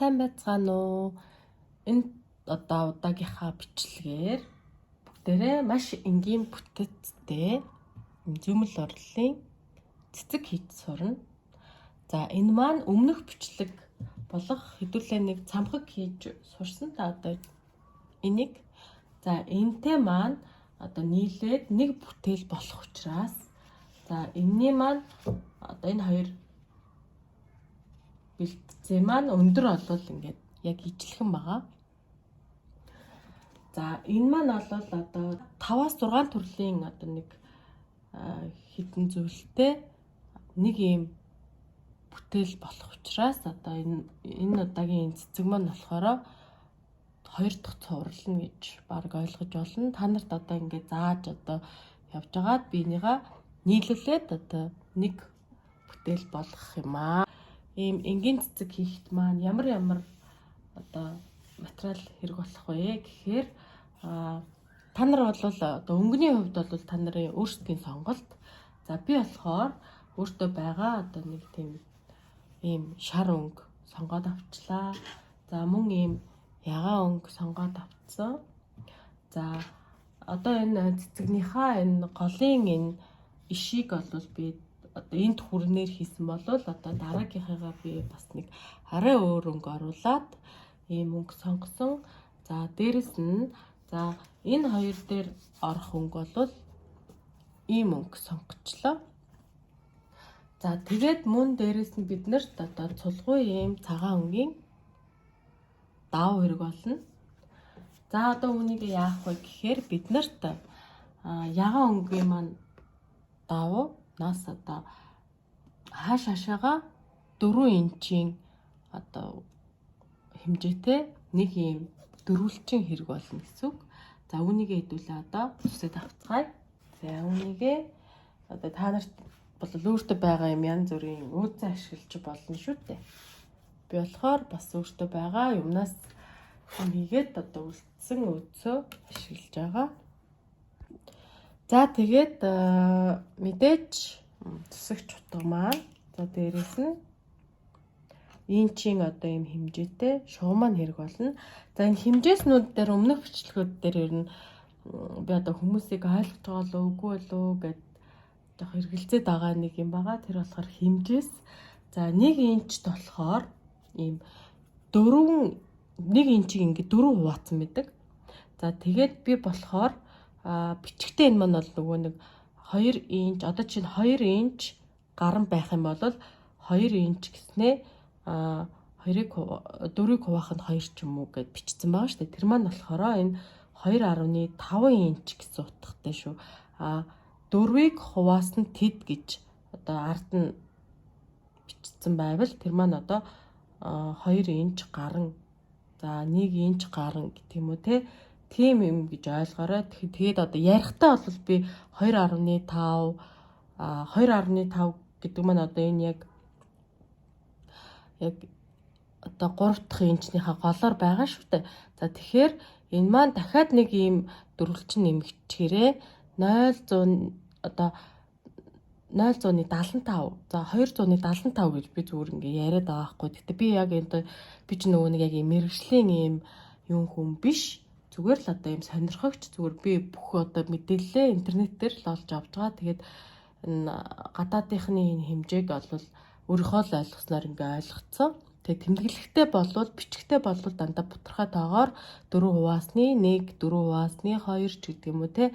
Сайн байцгаана уу? Энэ одоо удаагийнхаа бичлэгээр бүгдээрээ маш энгийн бүтэцтэй зүүмэл орлолын цэцэг хийж сурна. За, энэ маань өмнөх бичлэг болох хэдүүлээ нэг цамхаг хийж сурсан. Та одоо энийг, за, энтэй маань одоо нийлээд нэг бүтээл болох учраас, за, энэний маань одоо энэ хоёр бэлтцээ маань өндөр олвол ингээд яг ижилхэн байгаа. За, энэ маань бол одоо 5-аас 6 төрлийн одоо нэг хэдэн зүйлтэй нэг ийм бүтээл болох учраас одоо энэ удаагийн энэ цэцэг маань болохоор хоёр дахь цуврал нь гэж баг ойлгож болно. Та нарт одоо ингээд зааж одоо явж байгаад би энийгээ нийлүүлээд одоо нэг бүтээл болгох юм аа. Ийм энгийн цэцэг хийхэд маань ямар ямар одоо материал хэрэг болох вэ гэхээр та нар бол одоо өнгөний хувьд бол та нарын өөрсдийн сонголт. За, би болохоор өөртөө байгаа одоо нэг тийм ийм шар өнгө сонгоод авчлаа. За, мөн ийм ягаан өнгө сонгоод авцсан. За, одоо энэ цэцэгнийхаа энэ голын энэ ишийг бол би одоо энд хүрнээр хийсэн бол одоо дараагийнхыгаа би бас нэг арай өөр өнгө оруулаад ийм өнгө сонгосон. За, дээрэс нь, за, энэ хоёр дээр орох өнгө бол ийм өнгө сонгочлоо. За, тэгээд мөн дээрэс нь бид нарт одоо цулгүй ийм цагаан өнгийн дав хэрэг болно. За, одоо үүнийг яах вэ гэхээр бид нарт ягаан өнгийн маань давнаас одоо хааш хашаага 4 инчийн одоо хэмжээтэй нэг ийм дөрвөлжин хэрэг болно гэсэн үг. За, үүнийгээ хэдүүлээ одоо зүсээд авцгаая. За, үүнийгээ одоо та нарт бол өөртөө байгаа юм янз бүрийн өөцөө ашиглаж болно шүү дээ. Би болохоор бас өөртөө байгаа юмнаас юм хийгээд одоо үлдсэн өөцөө ашиглаж байгаа. За, тэгээд мэдээж зүсэх чутга маань, за, дээрэс нь инчийн одоо ийм хэмжээтэй шугам маань хэрэг болно. За, энэ хэмжээснүүд дээр өмнөх бичлэгүүд дээр ер нь би одоо хүмүүсийг ойлгож байгаа болов үгүй болов гэд жоох эргэлзээд байгаа нэг юм байгаа. Тэр болохоор хэмжээс. За, 1 инчт болохоор ийм 4, 1 инчийг ингээд 4 хуваацсан байдаг. За, тэгээд би болохоор бичгтээ энэ маань бол нөгөө нэг 2 инч, одоо чинь 2 инч гарan байх юм бол 2 инч гэснээ 2-ыг 4-ыг хуваах нь 2 ч юм уу гэд бичсэн байгаа шүү дээ. Тэр маань болохоор энэ 2.5 инч гэсэн утгатай шүү. 4-ыг хуваасан тэд гэж одоо ард нь бичсэн байвал тэр маань одоо 2 инч гарan, за, 1 инч гарan гэх юм уу те, тийм юм гэж ойлгоорой. Тэгээд одоо ярихдаа бол би 2.5, 2.5 гэдэг маань одоо энэ яг одоо 3 дахь инчнийхээ голоор байгаа шүү дээ. За, тэгэхээр энэ маань дахиад нэг ийм дөрвөлжин нэмэгчээрээ 0.100, одоо 0.75, за, 275 гэж би зүгээр ингээ яриад байгаа байхгүй. Гэтэ би яг энэ би ч нөгөө нэг яг ийм мэргэжлийн ийм юм хүн биш. Зүгээр л одоо ийм сонирхогч, зүгээр би бүх одоо мэдээлэлээ интернет дээр л олж авч байгаа. Тэгээд энэ гадаадынхны энэ хэмжээг бол өөрийнхөө л ойлгосноор ингээ ойлгоцсон. Тэгээ тэмдэглэхтэй болвол, бичгтэй болвол дандаа бутархай тоогоор 4 хуваасны 1, 4 хуваасны 2 ч гэдэг юм уу те,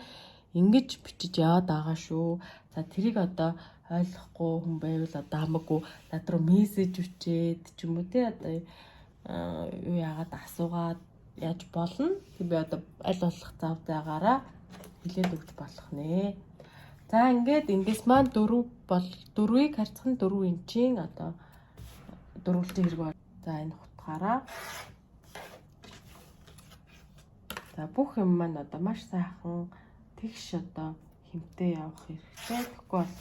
ингэж бичиж яваад байгаа шүү. За, тэрийг одоо ойлгохгүй хүн байвал одоо хамаагүй над руу мессеж өчөөд ч юм уу те, одоо юу яагаад асуугаад яаж болно. Тэг би одоо аль болох зав заагаараа хэлээд өгч болох нэ. За, ингээд эндээс маань 4 бол 4-ийг харьцах нь 4 инчийн одоо дөрвөлжин хэрэг бол. За, энэ хутгаараа, за, бүх юм маань одоо маш сайхан тэгш одоо хэмтэй явах хэрэгтэй. Тэгэхгүй бол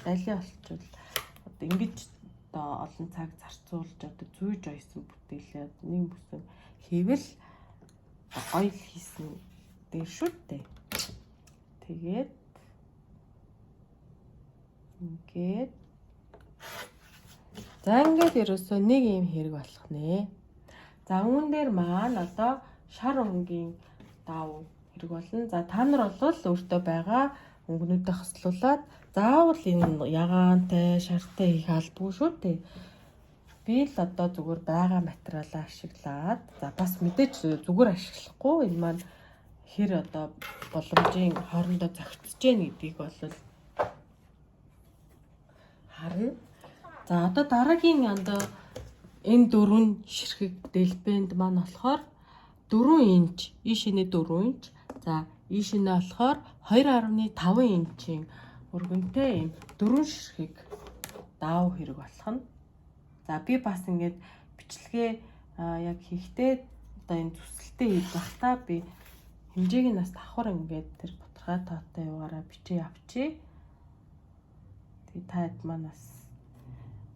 дали болчвол одоо ингэж одоо олон цаг зарцуулж одоо зүйж ойсон бүтээлээ нэг бүсэн хийвэл гоё л хийсэн дээр шүү дээ. Тэгээд ингээд, за, ингээд ерөөсөө нэг юм хэрэг болох нэ. За үүн дээр маань одоо шар өнгийн даав хэрэг болно. За та нар бол өөртөө байгаа өнгөнүүдээ хослуулад заавал энэ ягаантай, шартай хийх албагүй шүү дээ. Би л одоо зүгээр байгаа материалаа ашиглаад, за бас мэдээж зүгээр ашиглахгүй, энэ маань хэр одоо боломжийн хоорондоо зохицож гэнэ гэдгийг бол харна. За одоо дараагийн одоо энэ дөрвөн ширхэг дэлбэнд маань болохоор 4 инч, ийшээ 4 инч. За ийшээ болохоор 2.5 инчийн өргөнтэй ийм дөрвөн ширхэг даав хэрэг болох нь. За би бас ингээд бичлэгээ яг хийхдээ одоо энэ зүсэлтээ хийж байхдаа би хэмжээг нь бас давхар ингээд тэр бутархай тоотой юугаараа бичээ авчи. Тэгээ та хэд маань бас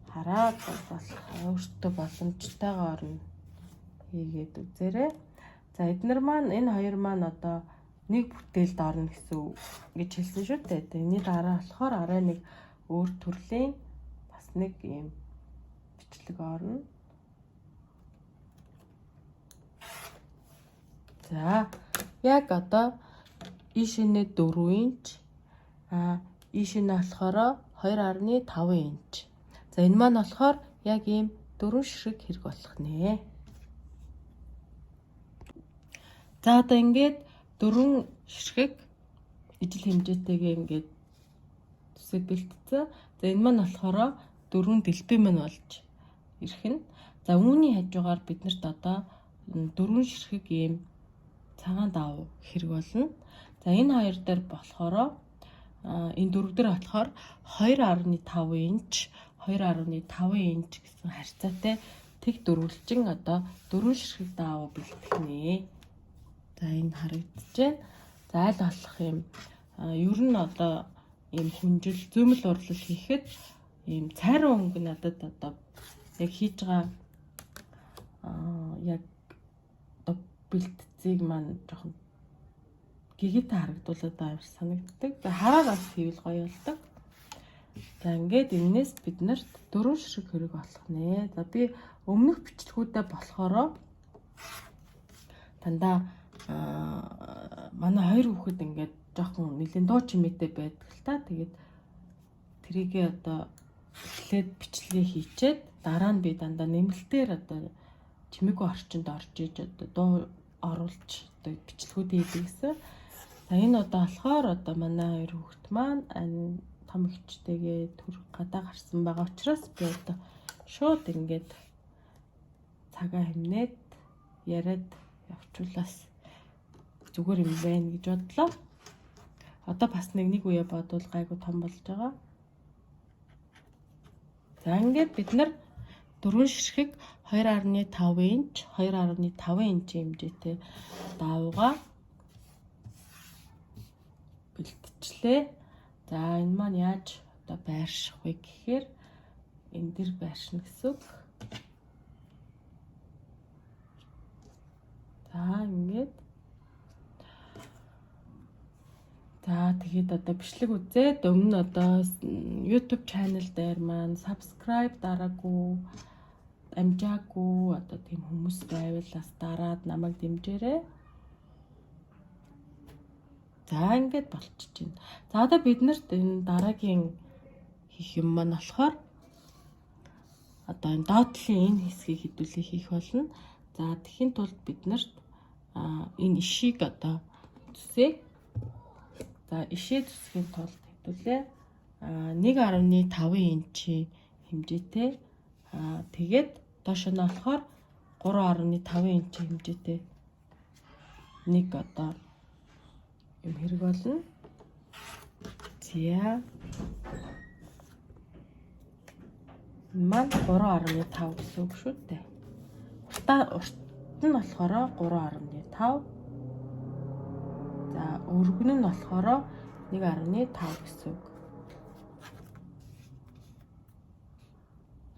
хараад болох өөртөө боломжтойгоор нь хийгээд үзээрэй. За эднэр маань энэ хоёр маань одоо нэг бүтээлд орно гэсэн гэж хэлсэн шүү дээ. Тэрний дараа болохоор арай нэг өөр төрлийн бас нэг ийм бичлэг орно. За яг одоо ийшэнэ 4 инч, ийшэнэ болохоор 2.5 инч. За энэ маань болохоор яг ийм дөрвөн ширхэг хэрэг болох нэ. За одоо ингээд дөрвөн ширхэг ижил хэмжээтэйгээ ингээд зүсэд бэлтцсэн. За энэ маань болохоор дөрвөн дэлбэ маань болж ирэх нь. За үүний хажуугаар биднэрт одоо дөрвөн ширхэг ийм цагаан даав хэрэг болно. За энэ хоёр дээр болохоор энэ дөрөв дээр болохоор 2.5 инч, 2.5 инч гэсэн харьцаатай тэг дөрвөлжин одоо дөрвөн ширхэг даав бэлтгэх нэ. За энэ харагдаж байна. За аль болох юм ер нь одоо ийм хүнжил, зүүмэл урлал хийхэд ийм цайран өнгө надад одоо яг хийж байгаа яг одоо бэлтцийг маань жоохон гэгээтэй харагдуулаад байгаа юм санагддаг. За хараар бас хийвэл гоё болдог. За ингээд энэс биднэрт дөрвөн ширхэг хэрэг болох нэ. За би өмнөх бичлэгүүдээ болохоор дандаа манай хоёр хүүхэд ингээд жоохон нэлийн дуу чимээтэй байдаг л та. Тэгээд тэрийгээ одоо эхлээд бичлэгээ хийчээд дараа нь би дандаа нэмэлтээр одоо чимээгүй орчинд орж иж одоо дуу оруулж одоо бичлэгүүд хийдэг гэсэн. За энэ удаа болохоор одоо манай хоёр хүүхэд маань том эгчтэйгээ төр гадаа гарсан байгаа учраас би одоо шууд ингээд цагаа хэмнээд яриад явчуулаас зүгээр юм байна гэж бодлоо. Одоо бас нэг үе бодвол гайгүй том болж байгаа. За ингээд бид нар дөрвөн ширхэг 2.5 инч, 2.5 инчийн хэмжээтэй даавууга бэлтжлээ. За энэ маань яаж одоо байрших вэ гэхээр энэ дэр байршина гэсэн үг. За ингээд за тэгээд одоо бичлэг үзээд өмнө одоо YouTube channel дээр маань subscribe дараагүй, амжаагүй одоо тийм хүмүүс байвал бас дараад намайг дэмжээрэй. За ингээд болчихж байна. За одоо биднэрт энэ дараагийн хийх юм маань болохоор одоо энэ доотлын энэ хэсгийг хэдүүлээ хийх болно. За тэгэхийн тулд биднэрт энэ ишийг одоо зүсээ. За ишээ зүсхийн тулд хэдүүлээ 1.5 инчийн хэмжээтэй, тэгээд доош нь болохоор 3.5 инчийн хэмжээтэй нэг одоо юм хэрэг болно. За маань 3.5 гэсэн үг шүү дээ. Урт нь болохоор 3.5. За өргөн нь болохоор 1.5 гэсэн үг.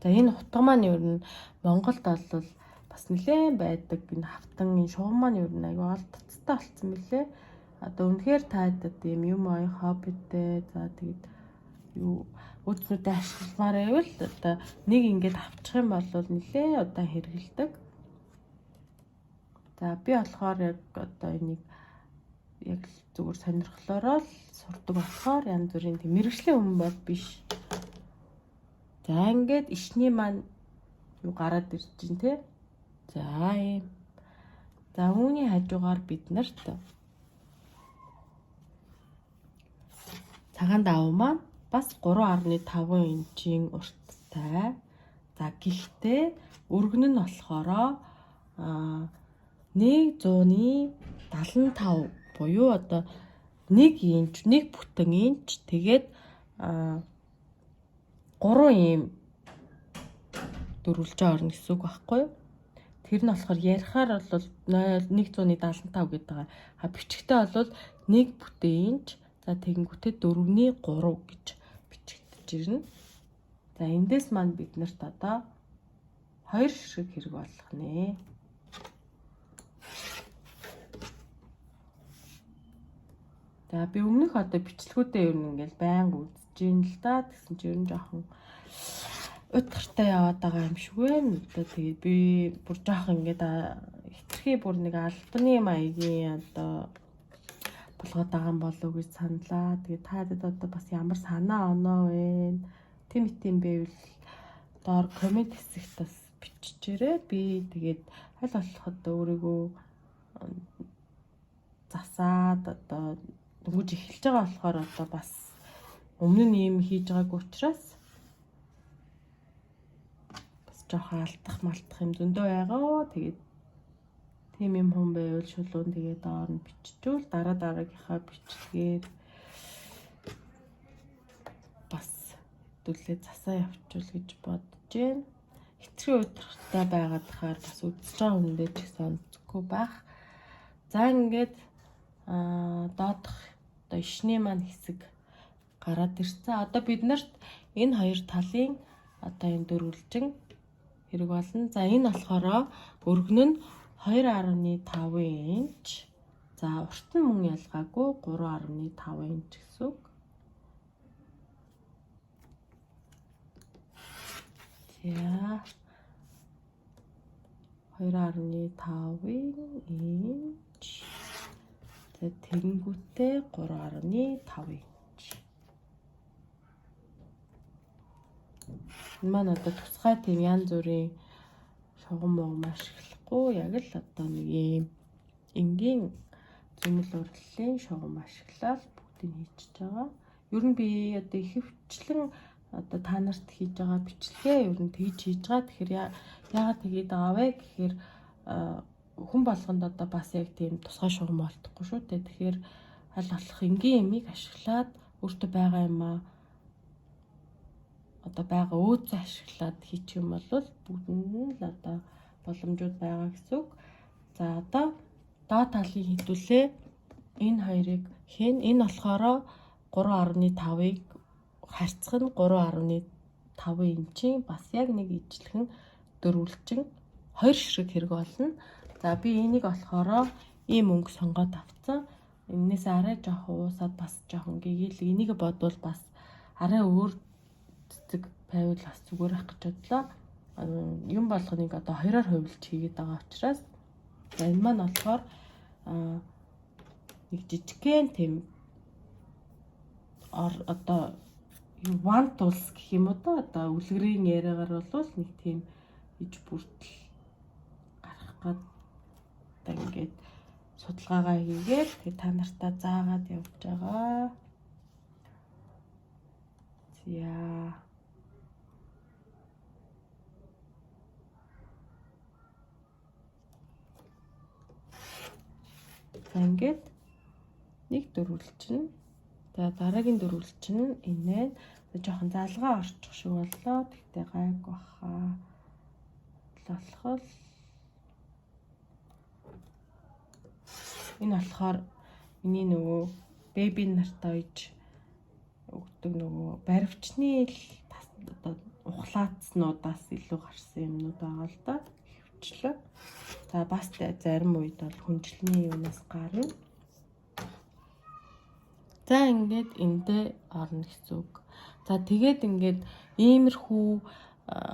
За энэ утга маань ер нь Монголд бол бас нэлээд байдаг. Энэ хавтан, энэ шугам маань ер нь аюу олдцтой болсон мөлий. Одоо үнэхээр та хэд ийм юм оён хоббитэй, за тэгээд юу үүднүүдэд ашигламаар байвал одоо нэг ингээд авчих юм бол нэлээд удаан хэрэгэлдэг. За би болохоор яг одоо энийг яг л зүгээр сонирхлоороо л сурдаг болохоор янз бүрийн тийм мэргэжлийн хүн бол биш. За ингээд ишний маань юу гараад ирж чинь те. За ийм. За үүний хажуугаар бид нарт цагаан давуу маань бас 3.5 инчийн урттай. За гэхдээ өргөн нь болохоор 175 буюу одоо 1 инч, 1 бүтэн инч тэгээд 3 ийм дөрвөлжин орно гэсэн үг байхгүй юу? Тэр нь болохоор ярихаар бол 175 гэдэг байгаа. А бичгтээ бол 1 бүтэн инч, за тэгэнгүүтээ 4-ний 3 гэж бичигдэж ирнэ. За эндээс маань бид нарт одоо 2 ширхэг хэрэг болох нэ. За би өмнөх одоо бичлэгүүдээ ер нь ингээл байнга үзэж ийн л да. Тэгсэн чинь ер нь жоохон утгартай яваад байгаа юм шиг байна. Одоо тэгээд би бүр жоохон ингээд хитрхи бүр нэг албаны маягийн одоо болгоод байгаа юм болов уу гэж саналаа. Тэгээд та хэд одоо бас ямар санаа оноо вэ? Тийм тийм байвал доор комент хэсэгт бас биччихээрэй. Би тэгээд аль болох одоо өөрийгөө засаад одоо дөнгөж эхэлж байгаа болохоор одоо бас өмнө нь ийм хийж байгаагүй учраас бас жоохон алдах малтах юм зөндөө байгаа. Тэгээд тийм юм хүн байвал шулуун тэгээд доор нь биччихвэл дараа дараагийнхаа бичлэгээр бас хэдүүлээ засаа явуучвал гэж бодож байна. Хитрхи удирдахтай байгаад хаар бас үзэж байгаа хүндээ ч гэсэн онцгүй байх. За ингээд доодох одоо ишний маань хэсэг гараад ирсэн. Одоо бид нарт энэ хоёр талын одоо энэ дөрвөлжин хэрэг болно. За энэ болохоор өргөн нь 2.5 инч. За урт нь мөн ялгаагүй 3.5 инч гэсэн үг. За 2.5 инч. За тэгэнгүүтээ 3.5 инч. Энэ маань одоо тусгай тийм янз бүрийн шугам мугам ашиглахгүй яг л одоо нэг ийм энгийн зөмөл урлалын шугам ашиглаад бүгдийг хийчихэж байгаа. Ер нь би одоо ихэвчлэн одоо та нарт хийж байгаа бичлэгээ ер нь тэгж хийж байгаа. Тэгэхээр яагаад тэгээд байгаа вэ гэхээр хүн болгонд одоо бас яг тийм тусгай шугам олдохгүй шүү дээ. Тэгэхээр аль болох энгийн юмыг ашиглаад өөртөө байгаа юмаа одоо байгаа өөцөө ашиглаад хийчих юм бол бүгдэнд нь л одоо боломжууд байгаа гэсэн үг. За одоо доод талын хэдүүлээ энэ хоёрыг хийн. Энэ болохоор 3.5-ыг харьцах нь 3.5 инчийн бас яг нэг ижилхэн дөрвөлжин хоёр ширхэг хэрэг болно. За би энийг болохоор ийм өнгө сонгоод авцсан. Энээс арай жоохон уусаад бас жоохон гэгэл энийг бодвол бас арай өөр цэцэг байвал бас зүгээр ах гэж бодлоо. Юм болгоныг одоо хоёроор хувилж хийгээд байгаа учраас за энэ маань болохоор нэг жижигхэн тийм одоо вант улс гэх юм уу да, одоо үлгэрийн яриагаар бол нэг тийм иж бүртэл гарах гээд одоо ингээд судалгаагаа хийгээд тэгээ та нартаа заагаад явж байгаа. За. За ингээд нэг дөрвөлжин. За дараагийн дөрвөлжин энэ нь жоохон залгаа орчих шиг боллоо. Тэгтээ гайгүй баха. Болох л энэ болохоор миний нөгөө беби нартай ойж өгдөг нөгөө баривчны л одоо ухлаацнуудаас илүү гарсан юмнууд байгаа л да. Хөвчлээ. За бас зарим үед бол хүнжлэний юунаас гарна. За ингээд эндээ орно гэсэн үг. За тэгээд ингээд иймэрхүү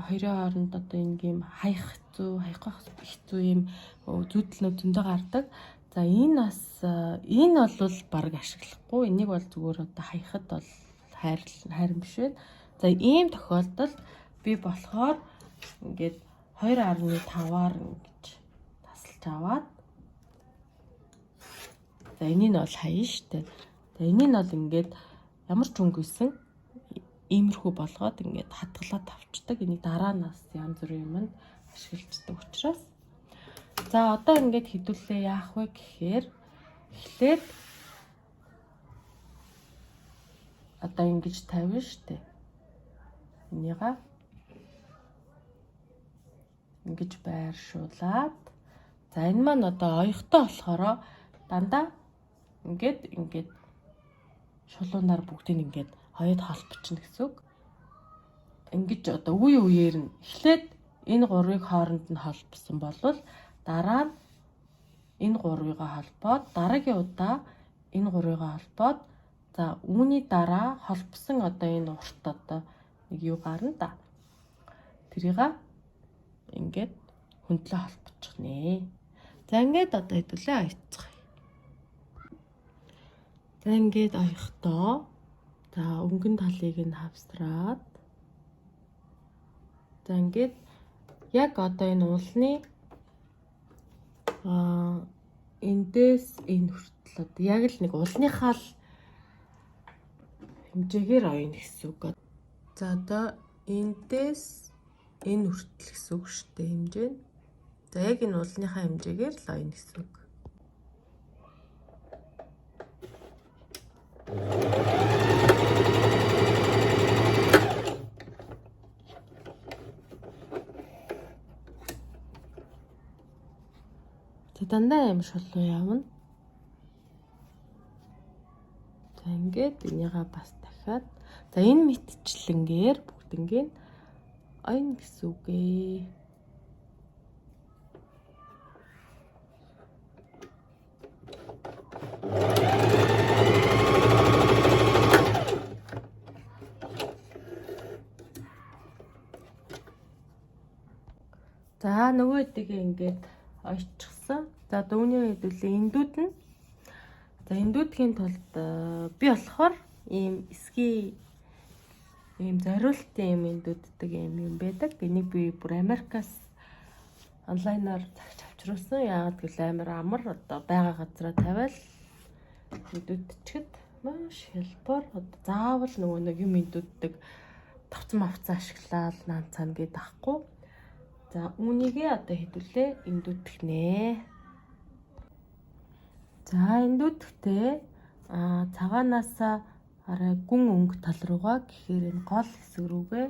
хоёрын хооронд одоо ингээм хаях хэцүү хэцүү, хаяхгүй хэцүү ийм зүйдлнүүд зөндөө гардаг. За энэ бас энэ бол баг ашиглахгүй. Энийг бол зүгээр одоо хаяхад бол хайрын биш байна. За ийм тохиолдолд би болохоор ингээд 2.5-аар ингэж тасалж аваад за энийг нь бол хаяа штэ. За энийг нь бол ингээд ямар ч өнгөсөн иймэрхүү болгоод ингээд хадгалаад авчдаг. Энийг дараа нь бас янз бүрийн юмд ашиглаждаг учраас. За одоо ингээд хэдүүлээ яах вэ гэхээр эхлээд одоо ингэж тавина штэ. Энийга ингэж байршуулад за энэ маань одоо оёхтой болохоор дандаа ингээд ингээд шулуунаар бүгдийг ингээд хоёод холбочихно гэсэн үг. Ингэж одоо үе үеэр нь эхлээд энэ гурвыг хооронд нь холбосон болвол дараа нь энэ гурвыгаа холбоод дараагийн удаа энэ гурвыгаа холбоод за үүний дараа холбосон одоо энэ урт одоо нэг юу гарна да. Тэрийг ингээд хөндлөө холбочих нэ. За ингээд одоо хэдүүлээ оёцгоё. За ингээд оёхдоо за өнгөн талыг нь хавсраад за ингээд яг одоо энэ уулны эндээс энэ хүртэл одоо яг л нэг улныхаа л хэмжээгээр оёно гэсэн үг. За одоо эндээс энэ хүртэл гэсэн үг шүү дээ хэмжээ нь. За яг энэ улныхаа хэмжээгээр л оёно гэсэн үг. За дандаа юм шулуу явна. За ингээд энийгээ бас дахиад за энэ мэтчлэнгээр бүгднгийн оёно гэсэн үг ээ. За нөгөө хэдийгээ ингээд ойчихсон. За дүүний хэдүүлээ эндүүд нь. За эндүүдхийн тулд би болохоор ийм эсгий ийм зориултын юм эндүүддэг юм юм байдаг. Энийг би бүр Америкаас онлайнаар захиж авчруулсан. Яагаад гэвэл амар амар одоо байгаа газараа тавиал эндүүдчихэд маш хялбар. Одоо заавал нөгөө нэг юм эндүүддэг тавцан мавцан ашиглаад наан цаана гээд ахгүй. За үүнийгээ одоо хэдүүлээ эндүүдэх нэ. За эндүүдэхдээ цагаанаасаа арай гүн өнгө тал руугаа гэхээр энэ гол хэсэг рүүгээ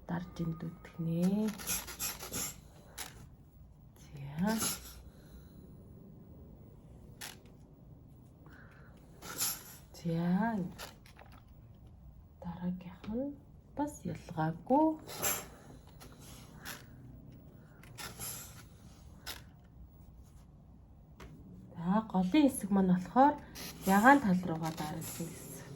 дарж эндүүдэх нэ. За. За. Дараагийнх нь бас ялгаагүй. За голын хэсэг маань болохоор ягаан тал руугаа дарсан хэсэг.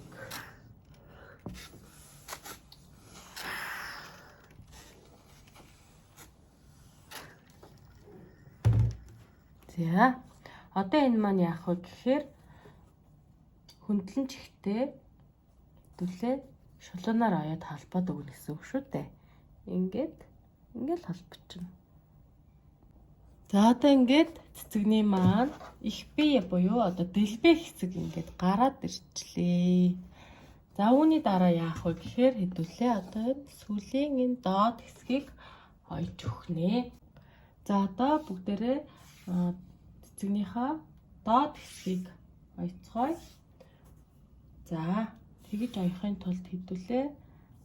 За одоо энэ маань яах вэ гэхээр хөндлөн чихтэй хэдүүлээ шулуунаар оёод холбоод өгнө гэсэн үг шүү дээ. Ингээд ингээд холбочихно. За одоо ингээд цэцэгний маань их бие буюу одоо дэлбэ хэсэг ингээд гараад ирчлээ. За үүний дараа яах вэ гэхээр хэдүүлээ одоо энэ сүүлийн энэ доод хэсгийг ойж өгнө. За одоо бүгдээрээ цэцэгнийхаа доод хэсгийг ойцгоё. За тэгэж оёхын тулд хэдүүлээ.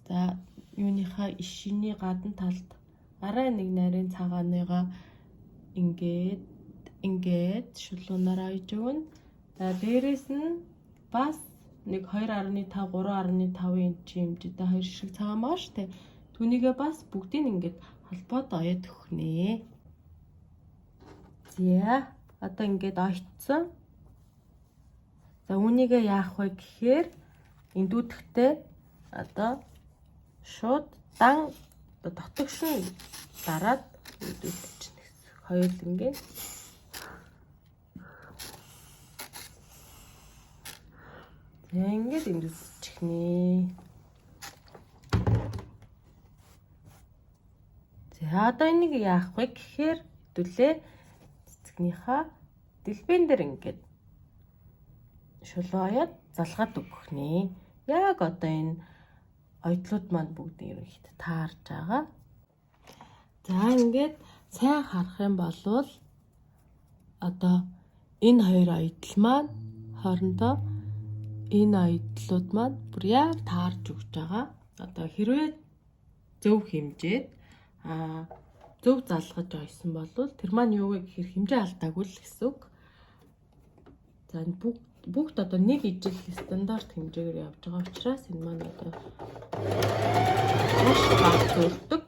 За юуныхаа ишиний гадна талд арай нэг нарийн цагааныгаа ингээд ингээд шулуунаар ойж өгнө. За дээрэс нь бас нэг 2.5 3.5 инч хэмжээтэй хоёр шиг цагаан байгаа шүү дээ. Түүнийгээ бас бүгдийг ингээд холбоод оёод өгнө. За одоо ингээд ойцсон. За үүнийгээ яах вэ гэхээр эндүүдэхтэй одоо шууд дан дотогшин дараад Эндүүдчихнэ гэсэн. Хоёулангийн. За ингээд эндүүдчихнэ. За одоо энийг яах вэ гэхээр хэдүүлээ цэцгнийхаа дэлбэн дээр ингээд шулуу аяад залгаад өгөх нэ. Яг одоо энэ ойдлууд маань бүгд ерөнхийдөө таарж байгаа. За ингээд сайн харах юм бол одоо энэ хоёр ойдол маань хоорондоо энэ ойдлууд маань бүр яг таарж өгч байгаа. Одоо хэрвээ зөв хэмжээд зөв залгаж ойсон бол тэр маань юу вэ гэхээр хэмжээ алдаагүй л гэсэн үг. За энэ бүгд одоо нэг ижил стандарт хэмжээгээр явж байгаа учраас энэ маань одоо маш бага зурдаг.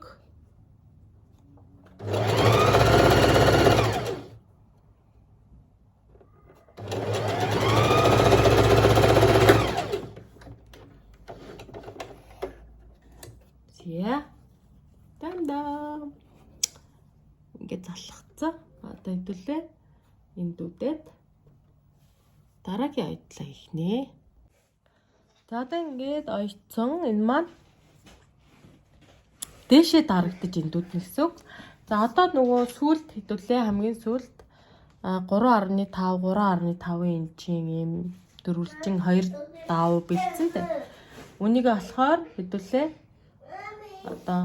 За. Дандаа. Ингээд залхацсан. Одоо хэдүүлээ эндүүдэд дараагийн ойдлоо хийх нэ. За одоо ингээд ойцсон энэ маань дээшээ дарагдаж эндүүднэ гэсэн үг. За одоо нөгөө сүүлд хэдүүлээ хамгийн сүүлд 3.5 3.5 инчийн ийм дөрвөлжин 2 давуу бэлдсэн дээ. Үнийг болохоор хэдүүлээ одоо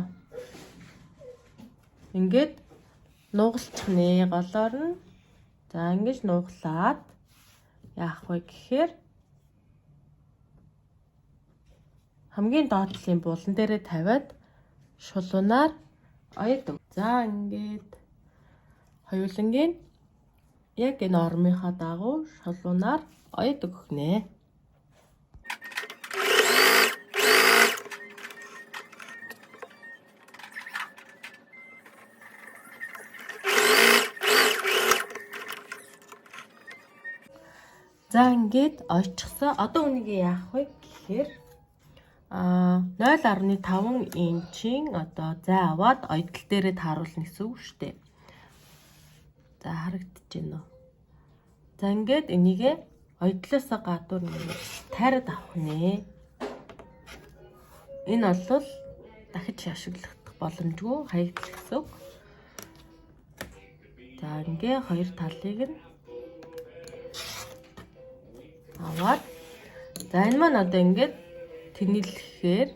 ингээд нугалчих нэ голоор нь. За ингэж нуглаад яах вэ гэхээр хамгийн доод талын булан дээрээ тавиад шулуунаар оёд. За ингээд хоёулангийн яг энэ ормынхаа дагуу шулуунаар оёд өгөх нэ. За ингээд ойчсон. Одоо үнийг яах вэ гэхээр 0.5 инчийн одоо зай аваад ойдол дээрээ тааруулна гэсэн үг шүү дээ. За харагдаж байна уу? За ингээд энийгээ ойдлоосоо гадуур нэг тайраад авах нэ. Энэ бол дахиж ашиглах боломжгүй хаягдал гэсэн үг. За ингээ хоёр талыг нь аваад за энэ маань одоо ингээд тэнэлэхээр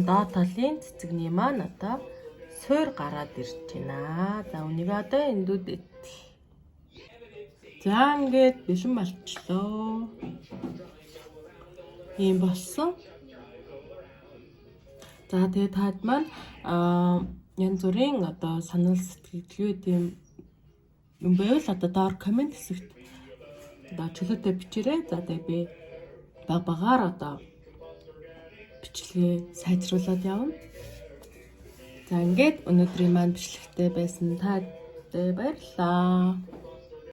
доод талын цэцэгний маань одоо суур гараад ирж байна. За үнийг одоо эндүүд за ингээд бэлэн болчлоо. Ийм болсон. За тэгээ таад маань янз бүрийн одоо санал сэтгэлдээ тийм юм байвал одоо доор коммент хэсэгт одоо чөлөөтэй бичээрэй. За тэгээ би баг багаар одоо бичлэгээ сайжруулад явна. За ингээд өнөөдрийн маань бичлэгтэй байсан та баярлалаа.